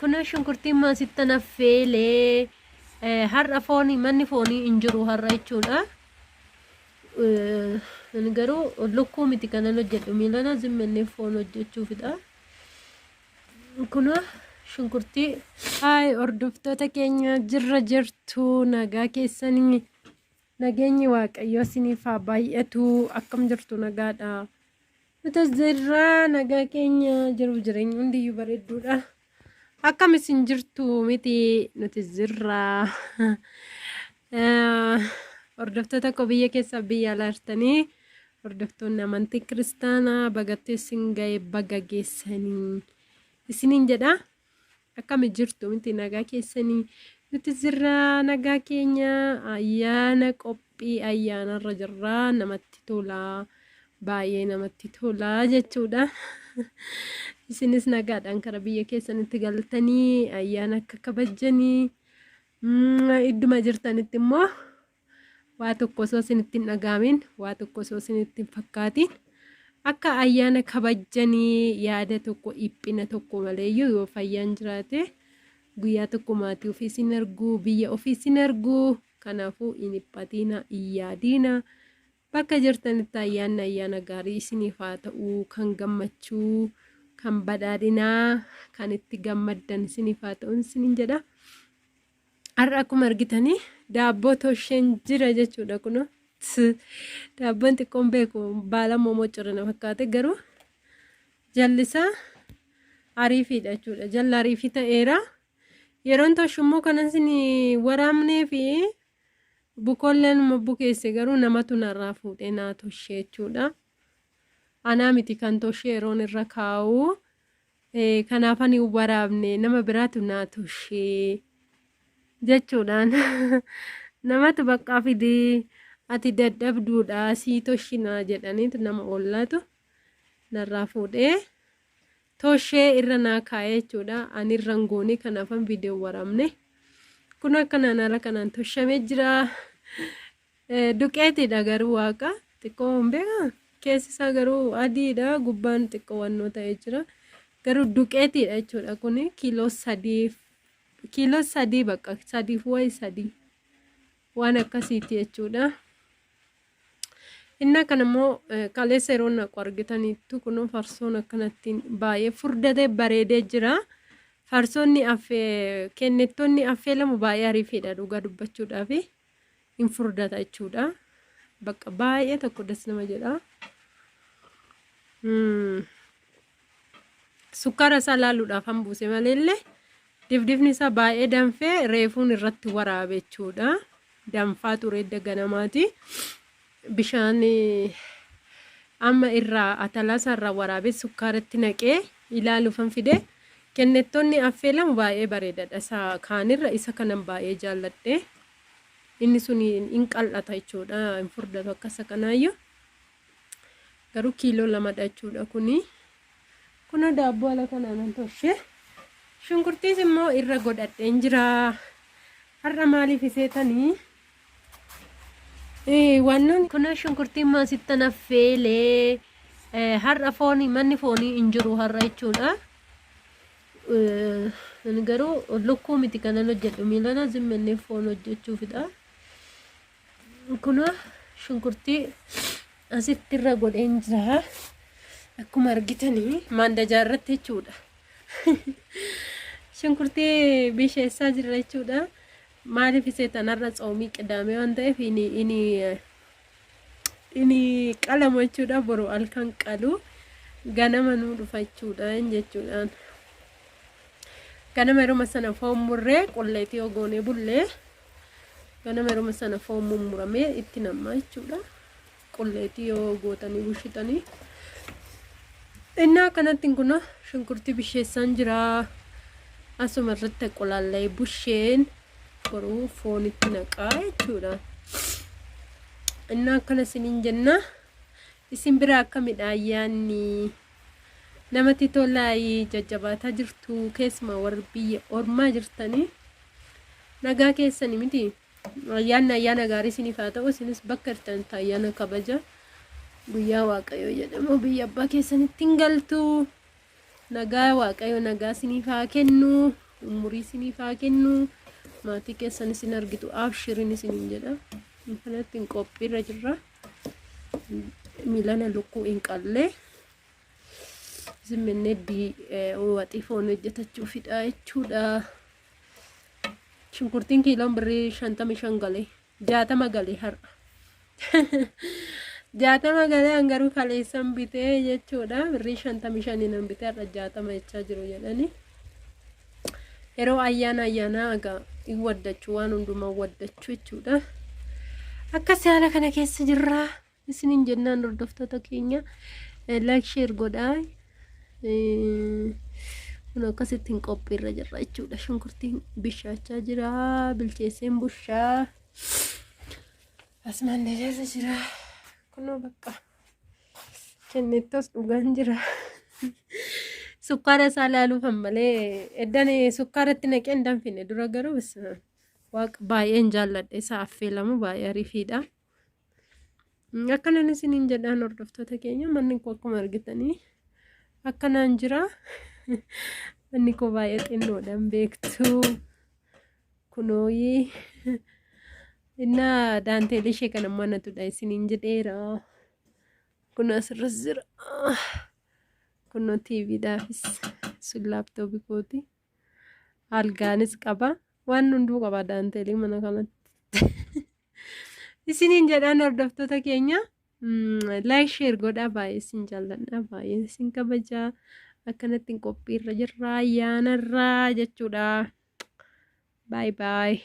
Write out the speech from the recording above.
Kunoo shunkurtiin maasittan affeelee har'a foonii manni foonii hin jiru har'a jechuudha. Ani garuu lukkuu miti kanan hojjedhu miilana zimmennee foon hojjechuufidha. Kunoo shunkurtii. Haay hordoftoota keenya jirra jirtu nagaa keessanii nageenyi waaqayyoo isiniif haa baay'atu akkam jirtu nagaadha. Nutis jirra nagaa keenya jiruuf jireenyi hundiyyuu bareedduudha. Akkam isin jirtu miti nutis jirra. Hordoftoota koo biyya keessaa biyya alaa jirtanii hordoftoonni amantii kiristaanaa bagattuu isin ga'e baga geessanii isiniin jedha. Akkami jirtu miti nagaa keessanii nuti jirra nagaa keenya ayyaana qophii ayyaanarra jirra namatti tola baay'ee namatti tola jechuudha. Isinis nagaadhaan kara biyya keessanitti galtanii ayyaana akka kabajjanii idduma jirtanitti immoo waa tokko osoo isinitti hin dhaga'amin waa tokko osoo isinitti hin fakkaatin akka ayyaana kabajjanii yaada tokko dhiphina tokko maleeyyuu yoo fayyaan jiraate guyyaa tokko maatii ofii isin argu biyya ofii isin argu kanaafuu hin dhiphatiina hin yaadiina bakka jirtanitti ayyaanni ayyaana gaarii isiniif haa ta'u kan gammachuu kan badhaadhinaa kan itti gammaddan isiniif haa ta'u isiniin jedha. Har'a akkuma argitanii daabboo tosheen jira jechuudha kunoo. Daabboon xiqqoon beeku baala momoccore na fakkaate garuu jallisaa ariifiidha jechuudha. Jalla ariifii ta'eera. Yeroon toshu immoo kanan isin waraabnee fi bukoolleen immoo bukeesse garuu namatu narraa fuudhee naa toshee jechuudha. Anaa miti kan toshee yeroon irra kaa'u. Kanaaf ani hin waraabne nama biraatu naa toshee jechuudhaan namatu baqqaa fidii ati dadhabduudha sii toshinaa jedhaniitu nama ollaatu narraa fuudhee toshee irra naa kaa'ee jechuudha. Ani irra hin goone kanaafan viidiyoo waraabne. Kun akkanaan haala kanaan toshamee jira. Duqeetiidha garuu waaqa xiqqoo hin beekaa keessi isaa garuu adiidha gubbaan xiqqoo wannoo ta'ee jira garuu duqeetiidha jechuudha kun kiiloo sadiif kiiloo sadii bakka sadiif wayi sadii waan akkasiiti jechuudha. Inni akkana immoo kaleessa yeroo naqu argitaniittu kunoo farsoon akkanattiin baay'ee furdatee bareedee jira. Farsoonni affee kennettonni affeelamu baay'ee ariifiidha dhugaa dubbachuudhaafi. hin furdata jechuudha. Bakka baay'ee tokko das nama jedha. Sukkaara isaa laaluudhaaf han buuse maleellee difdifni isaa baay'ee danfee reefuun irratti waraabe jechuudha. Danfaa ture edda ganamaati. Bishaan amma irraa atalaa isaa irraa waraabee sukkaaratti naqee ilaaluufan fide. Kennettonni affeelamu baay'ee bareedadha. Isa kaanirra isa kanan baay'ee jaalladhe. Inni sun hin qal'ata jechuudha. Hin furdatu akka isa kanaayyuu. Garuu kiiloo lamadha jechuudha kuni. Kunoo daabboo haala kanaan nan tolche. Shunkurtiis immoo irra godhadheen jira. Har'a maaliif iseetanii? Wannoon kunoo shunkurtiin maasittan affeelee har'a foonii manni foonii hin jiru har'a jechuudha. Ani garuu lukkuu miti kanan hojjedhu miilana zimmennee foon hojjechuufidha. Kunoo shunkurtii asitti irra godheen jira. Akkuma argitanii maandajaa irratti jechuudha. Shunkurtii bisheessaa jirra jechuudha. Maaliif iseetan har'a tsoomii qidaamee waan ta'eef inni inni inni qalamu jechuudha boru halkan qalu ganama nuu dhufa jechuudha jechuudhaan. Ganama yeruma sana foon murree qulleetii yoo goonee bullee ganama yeruma sana foon mummuramee itti namma jechuudha. Qulleetii yoo gootanii bushitanii. Innaa akkanatti kun shunkurtii bisheessaan jira. Asuma irratti qulaallee busheen boruu foon itti naqaa jechuudha. Innaa akkana isiniin jenna. Isin bira akkamidha ayyaanni? Namatti tolaayi jajjabaataa jirtu keessumaa warri biyya ormaa jirtanii nagaa keessani miti. Ayyaanni ayyaana gaarii isiniif haa ta'u. Isinis bakka jirtanitti ayyaana kabaja. Guyyaa Waaqayyoo jedhamu biyya abbaa keessanitti hin galtu. Nagaa Waaqayyo nagaa isiniif haa kennu. Umurii isiniif haa kennu. Maatii keessan isin argitu abshirin isiniin jedha. Kanatti hin qophiirra jirra. Miilana lukkuu hin qallee. Zimmennee waxii foon hojjetachuufidha jechuudha. Shunkurtiin kiiloon birrii 55 galee 60 galee har'a. 60 galee an garuu kaleessan bitee jechuudha. Birrii 55 nan bitee har'a 60 jechaa jiru jedhani. Yeroo ayyaana ayyaanaa egaa hin waddachuu waan hundumaa waddachuu jechuudha. Akkas haala kana keessa jirra. Isiniin jennaan hordoftoota keenya like share godhaa. Kun akkasitti hin qophiirra jirra jechuudha. Shunkurtiin bishaachaa jira. Bilcheesseen bushaa. Asmaan deebiirra jira. Kunoo bakka kennettos dhugaan jira. Sukkaara isaa laaluufan malee eddan sukkaaratti naqee hin danfine dura garuu waaqa baay'een jaalladha isa affeelamu baay'ee ariifiidha. Akkanan isiniin jedhaan hordoftoota keenya manni koo akkuma argitanii akkanaan jira. Manni koo baay'ee xinnoodhaan beektu. Kunooyi innaa daanteelii ishee kana immoo anatudha isiniin jedheera. Kun asirras jira. Kunoo TVdhaafis sun laaptooppii kooti. Algaanis qaba. Waan hunduu qaba daanteelii mana kanatti. Isiniin jedhaan hordoftoota keenya like share godhaa baay'ee isin jaalladha baay'ee isin kabajaa akkanatti hin qophiirra jirra ayyaanarraa jechuudha. Baay baay.